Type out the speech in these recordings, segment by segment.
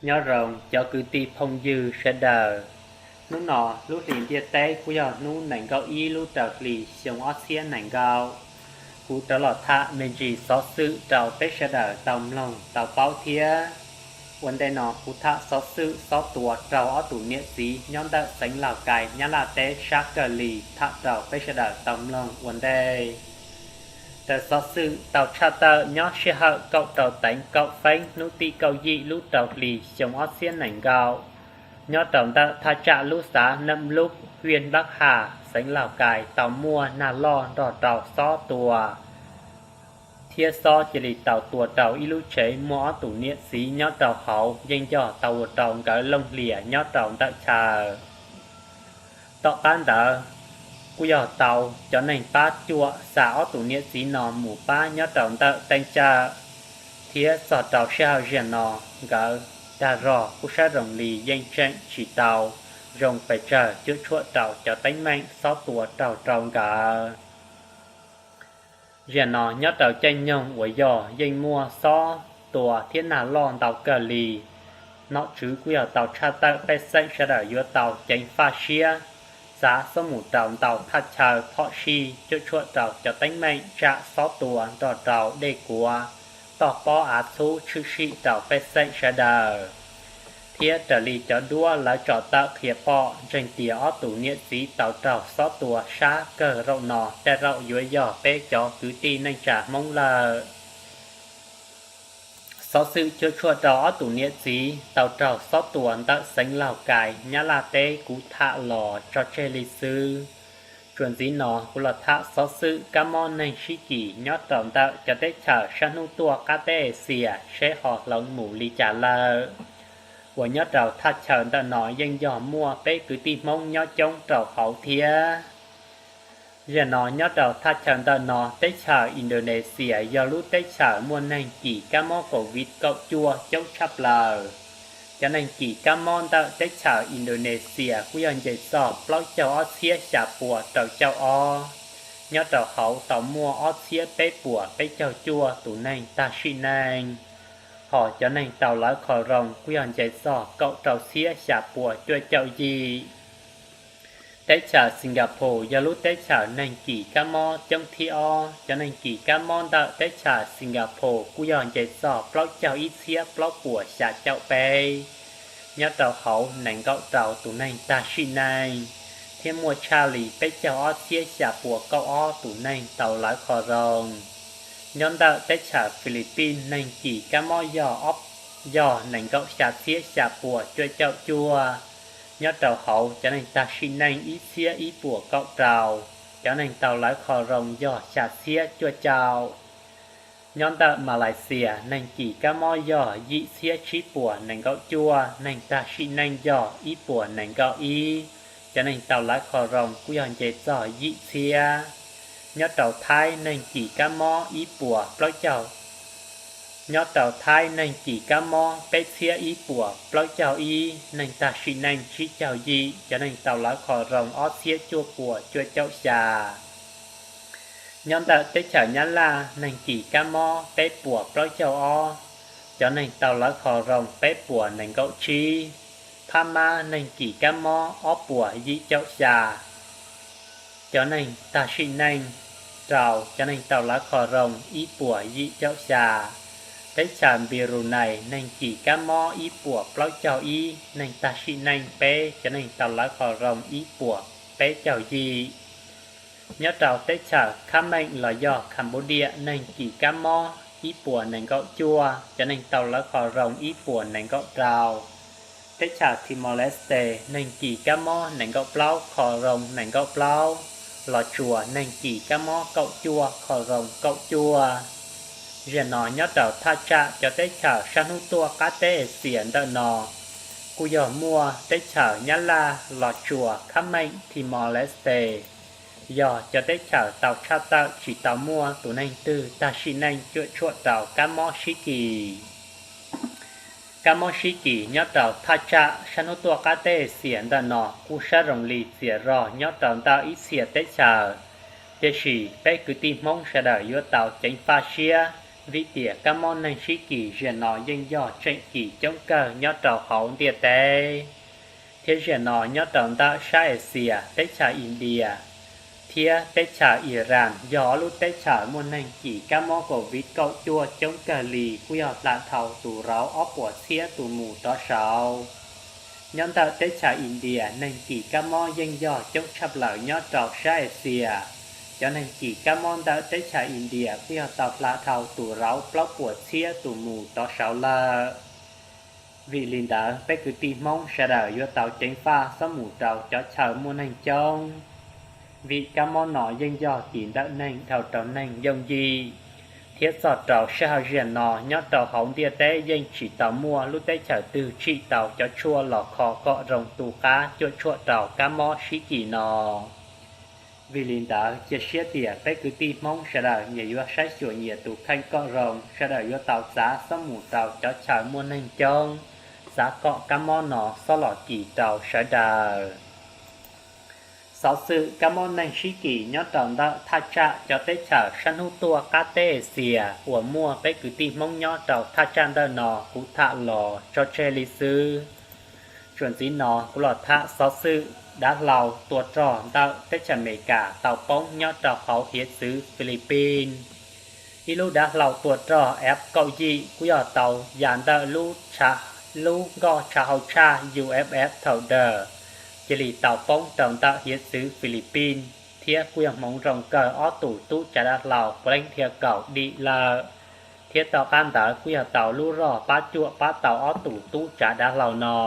Nyob zoo cov kwv tij phooj ywg sawv daws. Hnub no lub hlis ntiaj teb kuj yog hnub nees nkaum ib lub rau hlis xyoo ob txhiab nees nkaum. Kuv rov los tham me ntsis xov xwm rau peb sawv daws tau mloog tau paub thiab. Ua ntej no kuv tham xov xwm xob tua raug ob tug niam txiv nyob ntawm xeev Lauj Kais Nyab Laj teb sab kawg li tham rau peb sawv daws tau mloog ua ntej. Raws xov xwm tau tshaj tawm nyob sij hawm kaum rau teev kaum feeb hnub tim kaum yim lub rau hlis xyoo ob txhiab nees nkaum, nyob rau ntawm thaj tsam lub xav Nam Lub, hwj Npab Has, xeev Lauj Kais tau muaj nag loj nrog rau xob tua thiab xob cia li tau tua rau ib lub tsev muaj ob tug niam txiv nyob rau hauv, yeej yog tau ua rau nkawd looj hlias nyob rau ntawm chaw. Tom qab ntawd kuj yog tau cov neeg pab cuam xa ob tug niam txiv no mus pab nyob rau ntawm teej cawj, thiab txog rau sij hawm ziag no nkawd dag zog kuj sab zoo li yeej tseem tsis tau zoo pes tsawg cuam tshuam rau cov teeb meem xob tua raug rau nkawd. Ziag no nyob rau caij nyoog uas yog yeej muaj xob tua thiab nag loj ntau kawg li. Nom tswv kuj yog tau tshaj tawm pej xeem sawv daws yuav tau ceev faj siab, txav xob mus rau ntau thaj chaw phom sij cuam tshuam rau cov teeb meem tsam xob tua nrog rau dej kuav, toj pob av txhub tshwm sim rau pej xeem sawv daws. Thiab raws li cov duab lawv tso tawm qhia pom ntseeg tias ob tug niam txiv tau raug xob tua sab kawg zaum no tej zaum yuav yog peb cov kwv tij neej tsa Hmoob lawm. Xov xwm cuam tshuam rau ob tug niam txiv tau raug xob tua ntawm xeev Lauj Kais Nyab Laj teb kuv tham los tso tseg li xwb. Txuas ntxiv no kuv los tham xov xwm kab mob neeg sib kis nyob rau ntawm cov teb chaws sab hnub tuaj qab teb Axias seb ho hloov mus li cas lawm. Uas nyob rau thaj chaw ntawm no yeej yog muaj peb kwv tij Hmoob nyob coob rau hauv thiab. Ziag no nyob rau thaj chaw ntawm no teb chaws Indonesia yog lub teb chaws muaj neeg kis kab mob COVID kaum cuaj coob tshaj plaws. Cov neeg kis kab mob ntawm teb chaws Indonesia kuj yog nce txog plaub caug ob txhiab xya pua rau caum ob. Nyob rau hauv tau muaj ob txhiab peb puas peb caug cuaj tus neeg tag sim neej, hos cov neeg tau lawv kho zoo kuj yog nce txog kaum rau txhiab xya pua cuaj caum yim. Teb chaws Singapore yog lub teb chaws neeg kis kab mob coob thib ob. Cov neeg kis kab mob ntawm teb chaws Singapore kuj yog nce txog plaub caug ib txhiab plaub puas xya caum peb. Nyob rau hauv nees nkaum rau tus neeg tag sim neej, thiab muaj tshaj li peb caug ob txhiab xya pua kaum ob tus neeg tau lawv kho zoo. Nyob ntawm teb chaws Philippines neeg kis kab mob yog ob, yog nees nkaum xya txhiab xya pua cuaj caum cuaj. Nyob rau hauv cov neeg tag sim neej ib txhiab ib puas kaum rau, cov neeg tau lawv kho zoo yog xya txhiab cuaj caum. Nyob ntawm Malaysia neeg kis kab mob yog yim txhiab tsib puas nees nkaum cuaj, neeg tag sim neej yog ib puas nees nkaum ib, cov neeg tau lawv kho zoo kuj yog nce txog yim txhiab. Nyob rau Thaib neeg kis kab mob ib puas plaub caug, nyob rau Thaib neeg kis kab mob peb txhiab ib puas plaub caug ib, neeg tag sim neej tsib caug yim, cov neeg tau lawv kho zoo ob txhiab cuaj puas cuaj caum xya. Nyob ntawm teb chaws Nyab Laj neeg kis kab mob peb puas plaub caug ob, cov neeg tau lawv kho zoo peb puas nees nkaum tsib. Phab Mab neeg kis kab mob ob puas yim caum xya, cov neeg tag sim neej rau, cov neeg tau lawv kho zoo ib puas yim caum xya. Teb chaws Npirunais neeg kis kab mob ib puas plaub caug ib, neeg tag sim neej peb, cov neeg tau lawv kho zoo ib puas peb caug yim. Nyob rau teb chaws Khab Meem los yog Cambodia neeg kis kab mob ib puas nees nkaum cuaj, cov neeg tau lawv kho zoo ib puas nees nkaum rau. Teb chaws Timor-Leste neeg kis kab mob nees nkaum plaub, kho zoo nees nkaum plaub. Los Tsuas neeg kis kab mob kaum cuaj, kho zoo kaum cuaj. Ziag no nyob rau thaj tsam cov teb chaws sab hnub tuaj qab teb Axias ntawm no kuj yog muaj teb chaws Nyab Laj, Los Tsuas, Khab Meem, Timor-Leste yog cov teb chaws tau tshaj tawm tsis tau muaj tus neeg twg tag sim neej cuam tshuam rau kab mob sib kis. Kab mob sib kis nyob rau thaj tsam sab hnub tuaj qab teb Axias ntawm no kuj sab zoo li txias zog nyob rau ntawm ib txhia teb chaws, tiam sis peb kwv tij Hmoob sawv daws yuav tau ceev faj siab Vim tias kab mob neeg sib kis zaum no yeej yog tseem kis coob kawg nyob rau hauv ntiaj teb, thiab zaum no nyob rau ntawm sab Axias, teb chaws India thiab teb chaws Iran yog ob lub teb chaws muaj neeg kis kab mob COVID kaum cuaj coob kawg li, kuj yog hla dhau tus rauv ob puas txhiab tus mus rov saud. Nyob ntawm teb chaws India, neeg kis kab mob yeej yog coob tshaj plaws nyob rau sab Axias. Cov neeg kis kab mob ntawm teb chaws India kuj yog tau hla dhau tus rauv plaub puas txhiab tus mus rov saud lawm. Vim li ntawd, peb kwv tij Hmoob sawv daws yuav tau ceev faj xob mus rau cov chaw muaj neeg coob, vim kab mob no yeej yog kis ntawm neeg dhau rau neeg yooj yim, thiab txog rau sij hawm zaum no nyob rau hauv ntiaj teb yeej tsis tau muaj lub teb chaws twg tsim tau cov tshuaj los kho kom zoo tu qab cuam tshuam rau kab mob sib kis no. Vim li ntawd, cia siab tias peb kwv tij Hmoob sawv daws nyias yuav saib xyuas nyias tus kheej kom zoo, sawv daws yuav tau txav xob mus rau cov chaw muaj neeg coob, txav kom kab mob no xob los kis rau sawv daws. Xov xwm kab mob neeg sib kis nyob rau ntawm thaj tsam cov teb chaws sab hnub tuaj qab teb Axias uas muaj peb kwv tij Hmoob nyob rau thaj tsam ntawm no kuv tham los tso tseg li xwb. Txuas ntxiv no kuv los tham xov xwm dav hlau tua rog ntawm teb chaws Amelikas tau poob nyob rau hauv hiav txwv Philippines. Ib lub dav hlau tua rog F kaum yim kuj yog tau ya ntawm lub nkoj tshav hauv tshaj U S S Thunder, cia li tau poob rau ntawm hiav txwv Philippines, thiab kuj yog hmoov zoo kawg ob tug tub tsav dav hlau puav leej dhia kaum dim lawm, thiab tom qab ntawd kuj yog tau lub rog pab cuam pab tau ob tug tub tsav dav hlau no.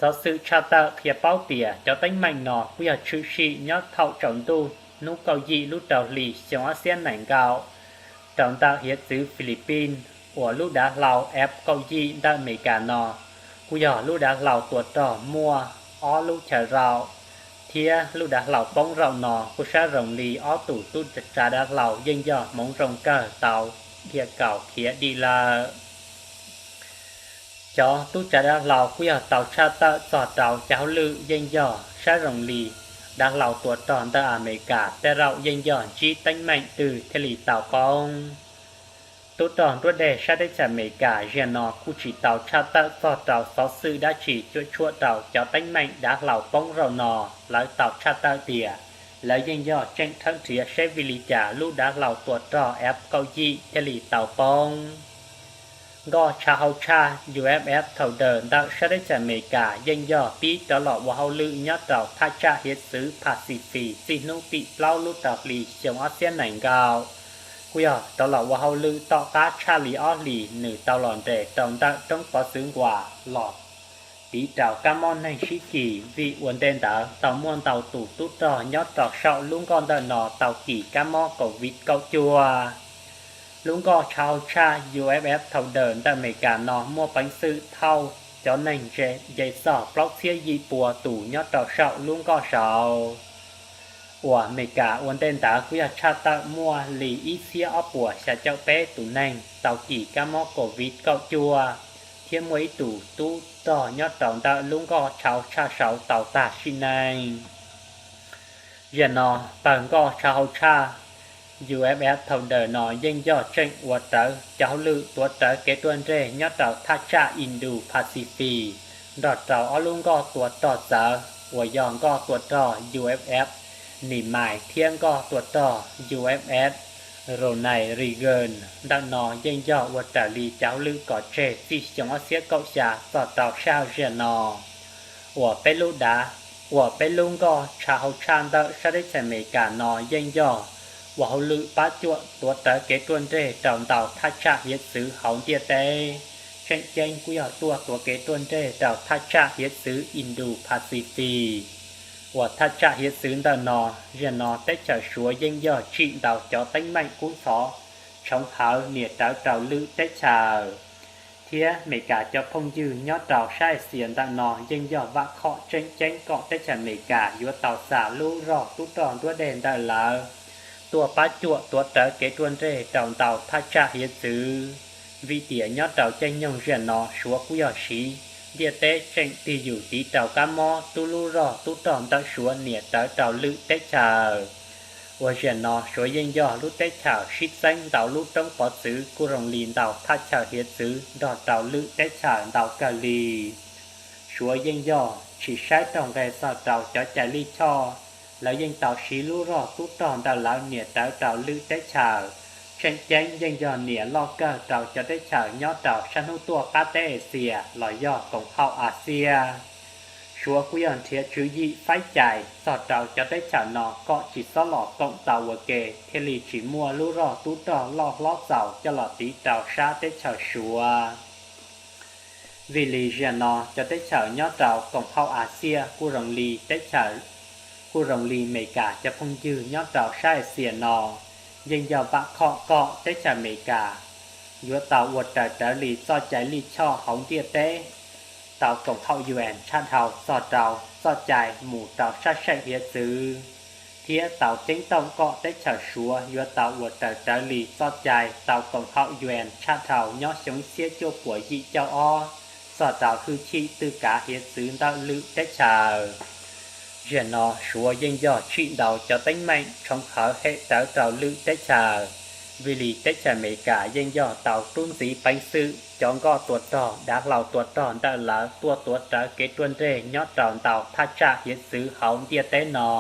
Xov xwm tshaj tawm qhia paub tias cov teeb meem no kuj yog tshwm sim nyob thaum tsaus ntuj hnub kaum yim lub rau hlis xyoo ob txhiab nees nkaum, rau ntawm hiav txwv Philippines, uas lub dav hlau F kaum yim ntawm Amelikas no kuj yog lub dav hlau tua rog muaj ob lub chaw zaum, thiab lub dav hlau poob zaum no kuj sab zoo li ob tug tub tsav dav hlau yeej yog hmoov zoo kawg tau dhia kaum khiav dim lawm. Cov tub tsav dav hlau kuj yog tau tshaj tawm txog rau cov hauj lwm yeej yog sab zoo li dav hlau tua rog ntawm Amelikas tej zaum yeej yog ntsib teeb meem twg thiaj li tau poob. Tub rog nruab dej sab teb chaws Amelikas zaum no kuj tsis tau tshaj tawm txog rau xov xwm dab tsi cuam tshuam rau cov teeb meem dav hlau poob zaum no. Lawv tau tshaj tawm tias lawv yeej yog tseem rhawb nrhiav seb vim li cas lub dav hlau tua rog F kaum yim thiaj li tau poob. Nkoj tshav hauv tshaj U S S Thunder ntawm sab teb chaws Amelikas yeej yog pib rov los ua hauj lwm nyob rau thaj tsam hiav txwv Pacific txij hnub tim plaub lub rau hlis xyoo ob txhiab nees nkaum, kuj yog rov los ua hauj lwm tom qab tshaj li ob hlis nws tau los nres rau ntawm roob pov txwv Guam los tiv rau kab mob neeg sib kis, vim ua ntej ntawd tau muaj ntau tus tub rog nyob rau saum lub nkoj ntawm no tau kis kab mob COVID kaum cuaj. Lub nkoj tshav hauv tshaj U S S Thunder ntawm Amelikas no muaj peev xwm thauj cov neeg nce txog plaub txhiab yim pua tus nyob rau saum lub nkoj saud, uas Amelikas ua ntej ntawd kuj yog tshaj tawm muaj li ib txhiab ob puas xya caum peb tus neeg tau kis kab mob COVID kaum cuaj, thiab muaj ib tus tub rog nyob rau ntawm lub nkoj tshav hauv tshaj saud tau tag sim neej. Zaum no, pawg nkoj tshav hauv tshaj U S S Thunder no yeej yog tseem ua rawv cov hauj lwm tuav rawv kev ruaj ntseg nyob rau thaj tsam Indo-Pacific nrog rau ob lub nkoj tua rog txawv uas yog nkoj tua rog U S S Nimitz thiab nkoj tua rog U S S Ronald Reagan. Ntawm no yeej yog ua raws li cov hauj lwm kom tseg txij xyoo ob txhiab kaum xya txog rau sij hawm zaum no, uas peb lub dav, uas peb lub nkoj tshav hauv tshaj ntawm sab teb chaws Amelikas no yeej yog ua hauj lwm pab cuam tuav rawv kev ruaj ntseg rau ntau thaj tsam hiav txwv hauv ntiaj teb. Tseem ceeb kuj yog tuaj tuav kev ruaj ntseg rau thaj tsam hiav txwv Indo-Pacific, uas thaj tsam hiav txwv ntawm no, zaum no teb chaws Suav yeej yog tsim ntau cov teeb meem kub ntxhov tshoov hawv nias rawv rau lwm teb chaws. Thiab Amelikas cov phooj ywg nyob rau sab Axias ntawm no yeej yog vam khom tseem ceeb kom teb chaws Amelikas yuav tau xa lub rog tub rog nruab dej ntawm lawv tuaj pab cuam tuav rawv kev ruaj ntseg rau ntau thaj tsam hiav txwv. Vim tias nyob rau caij nyoog zaum no Suav kuj yog siv ntiaj teb tseem tig yus tiv rau kab mob rub lub rog tub rog ntawm Suav nias rawv rau lwm teb chaws. Uas zaum no Suav yeej yog lub teb chaws sib txeeb ntau lub roob pov txwv kuj zoo li ntau thaj chaw hiav txwv nrog rau lwm teb chaws ntau kawg li. Suav yeej yog tsis saib raug nqe txog rau cov cai lij choj, lawv yeej tau siv lub rog tub rog ntawm lawv nias rawv rau lwm teb chaws. Tseem ceeb yeej yog nias loj kawg rau cov teb chaws nyob rau sab hnub tuaj qab teb Axias los yog koom haum Axias. Suav kuj yog nrhiav tswv yim faib cais txog rau cov teb chaws no kom tsis txhob los koom tau ua ke thiaj li tsis muaj lub rog tub rog loj hlob txaus coj los tiv rau sab teb chaws Suav. Vim li zaum no cov teb chaws nyob rau koom haum Axias kuj zoo li teb chaws, kuj zoo li Amelikas cov phooj ywg nyob rau sab Axias no, yeej yog vam khom kom teb chaws Amelikas yuav tau ua raws rawv li txoj cai lij choj hauv ntiaj teb, tau koom haum U N tshaj dhau txog rau txoj cai mus rau sab seem hiav txwv, thiab tau ceeb toom kom teb chaws Suav yuav tau ua raws rawv li txoj cai tau koom haum U N tshaj dhau nyob xyoo ib txhiab cuaj puas yim caum ob txog rau hwj chim twj kav hiav txwv ntawm lwm teb chaws. Zaum no Suav yeej yog tsim ntau cov teeb meem tshoov hawv hem rawv rau lwm teb chaws, vim li teb chaws Amelikas yeej yog tau rub ntxiv peev xwm cov nkoj tua rog dav hlau tua rog ntawm lawv tuaj tuav rawv kev ruaj nreg nyob rau ntau thaj tsam hiav txwv hauv ntiaj teb no.